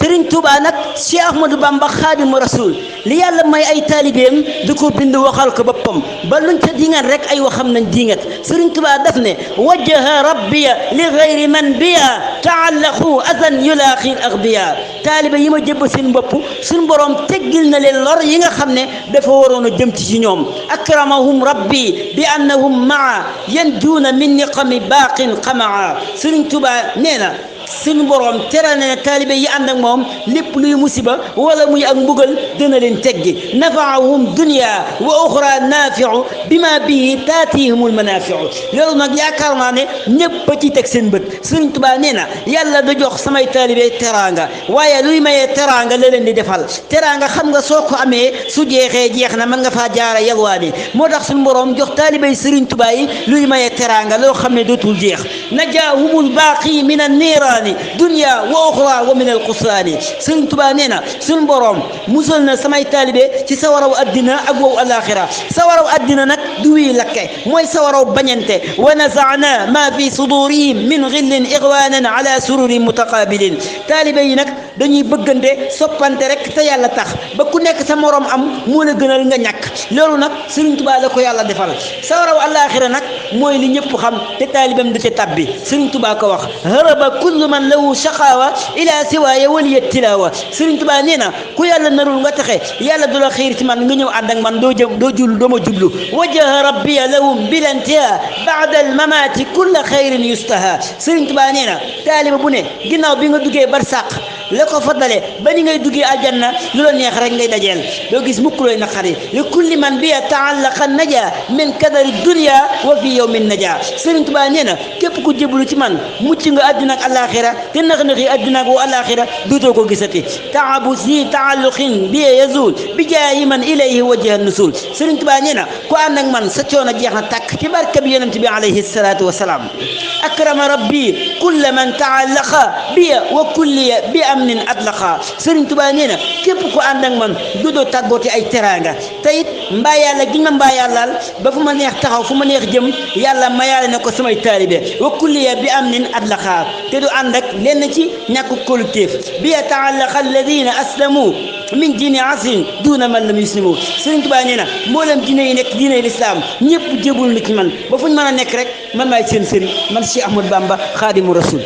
Serigne Touba nag Cheikh Ahmadou Bamba Xaadimu Rasul li yàlla may ay taalibeem di ko bind waxal ko boppam ba luñ ca dingat rek ay waxam nañ dingat Serigne Touba daf ne wajjaha rabbiya li gayri man biya taallaqu azan yulaaqi aghbiya taalibe yi ma jëbb seen bopp suñ borom teggil na leen lor yi nga xam ne dafa waroon a jëm ci ñoom akramahum rabbi bi annahum maa yanjuuna min niqami baaqin qamaa Serigne Touba nee na suñu borom teral na taalibe yi ànd ak moom lépp luy musiba wala muy ak mbugal dina leen teggi nafaahum dunya wa uxra naafiu bima bihi taatihumul manaafiu loolu nag yaakaar naa ne ñëpp a ci teg seen bët Sëriñ Tuubaa nee na yàlla da jox samay taalibe teraanga waaye luy mayee teraanga la leen di defal teraanga xam nga soo ko amee su jeexee jeex na mën nga faa jaara yalwaani moo tax suñu borom jox taalibe yi Sëriñ Tuubaa yi luy mayee teraanga loo xam ne dootul jeex najaahumul baaqi min an-niiraani dunya wa uxra wa min al-xusraani Sëriñ Tuubaa nee na suñu borom musal na samay taalibe ci sawaraw addina ak wow alaxira sawaraw addina nag du wii lakke mooy sawaraw bañante wa nazaana ma fi sudurihim min xillin ixwanan ala sururin mutaqabilin taalibe yi nag dañuy bëggante soppante rek te yàlla tax ba ku nekk sa morom am moo la gënal nga ñàkk loolu nag Sëriñ Tuubaa la ko yàlla defal sawaraw alaxira nag mooy li ñëpp xam te taalibam du ca tabbi Sëriñ Tuubaa ko wax haraba kullu man lahu shaqaawa ila siwaaya waliya tilaawa Sëriñ Tuubaa nee na ku yàlla narul nga taxe yàlla du la xiir ci man nga ñëw ànd ak man doo ma jublu wajaha rabbiya lahum bilantiha baada al mamaati kulla xayrin yustaha Sëriñ Tuubaa nee na taaliba bu ne ginnaaw bi nga duggee barsàq la ko faddale ba ni ngay duggee aljanna lu la neex rek ngay dajeel doo gis mukk looy naqari li kulli man biya taallaqa naja min kadari dunya wa fi yawmin naja Sëriñ Tuubaa nee na képp ku jébbalu ci man mucc nga àddina ak alaxira te nax-naxi àddina ak alaxira duutoo ko gisati taabu si taalluqin bi yazul bi jaayi man ilayhi wajha nusul Sëriñ Tuubaa nee na ku ànd ak man sa coono jeex na tàkk ci barke bi yonent bi alayhi salaatu wasalaam akrama rabbi kulla man taallaqa biya wa kulliya bi amnin atlaqa Sëriñ Tuubaa nee na képp ku ànd ak man dootoo tàggooti ay teraanga te it mbaa yàlla giñ ma mbaa yàllaal ba fu ma neex taxaw fu ma neex jëm yàlla mayaale na ko samay taalibe wa kulliya bi amnin atlaqa te du ànd ak lenn ci ñàkk collectif bi yataallaqa alladina aslamu min diini asrin duuna man lam yuslimu Sëriñ Tuubaa nee na mboolem diine yi nekk diine lislaam ñëpp jébul na ci man ba fu ñu mën a nekk rek man maay seen sëriñ man Cheikh Ahmadou Bamba Xaadimu Rasul